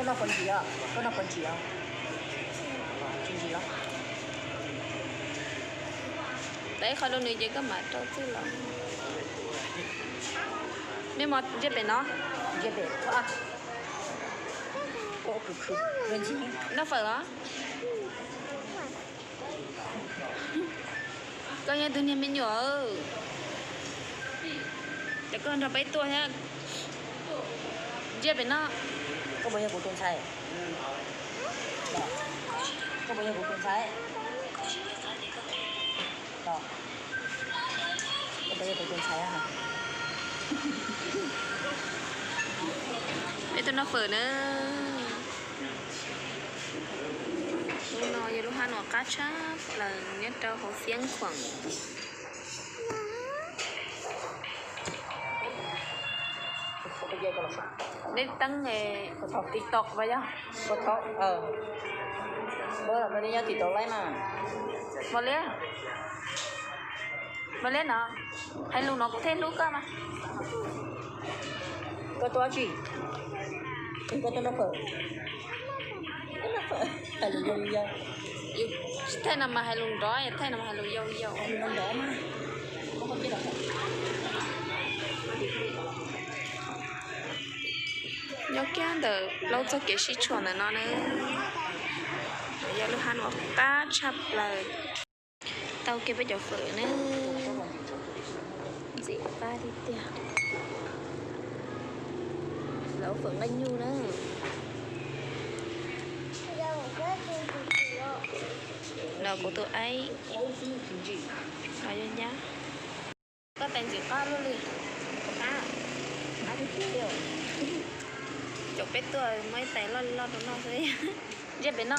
Koj noj puas ntsim os? Koj noj puas ntsim os? Tsis ntsim os. Tau ib qho rau nws ces koj mam rau txij los. Mej mos, ntsej pem no. Ntsej pem. Noj fawm los? Koj yog tug niag me nyuam, ces koj nrog peb tuaj thiab. Ntsej pem no. Koj puas yog kuv tus ntxhais? Koj puas yog kuv tus ntxhais? Koj puas yog kuv tus ntxhais? Peb tuaj noj fawm na. Lub no yog lub hab uas qab tshaj plaws nyob rau hauv Xeev Khuam. Neb teeb TikTok mas yog. Neb nyob TikTok lawm mas. Npog Liab, Npog Liab no, hais lus no kuv thiaj hlub koj mas. Koj tuaj dab tsi? Koj tuaj noj fawm? Hais lus yau yau. Thaij no mas hais lus nrov, thaij no mas hais lus yau yau. Nyob kiag ntawm plaub txoj kev sib tshuam ntawm no na. Yog lub hab uas qab tshaj plaws. Tau kiag peb cov fawm na. Ntxim qab tiag tiag. Lawv ua fawm nqaij nyuj na. No kuv tus aib, no yog nyab. Koj tais ntxim qab luaj li. Caum peb tuaj muab ib tais loj loj rau noj xwb. Ntsej pem no.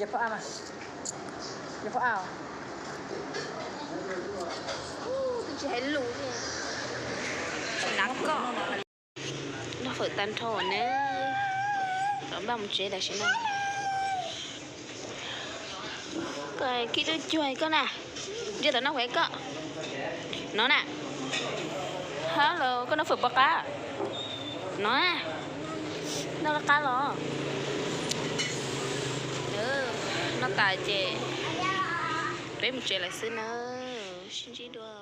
Yog phauj Ab mas. Yog phauj Ab. Twb tsis hais lus li. Tsis nav koj. Noj fawm tag nrho ne, rov npaj mus tsev tam sim no. Koj khib cuag cuag koj na, ntsia tom no ua koj. No na. Hello, koj noj fawm puas qab? No na. Noj qab los? Noj tas ces peb mus tsev lawm xwb na. Sib ntsib dua.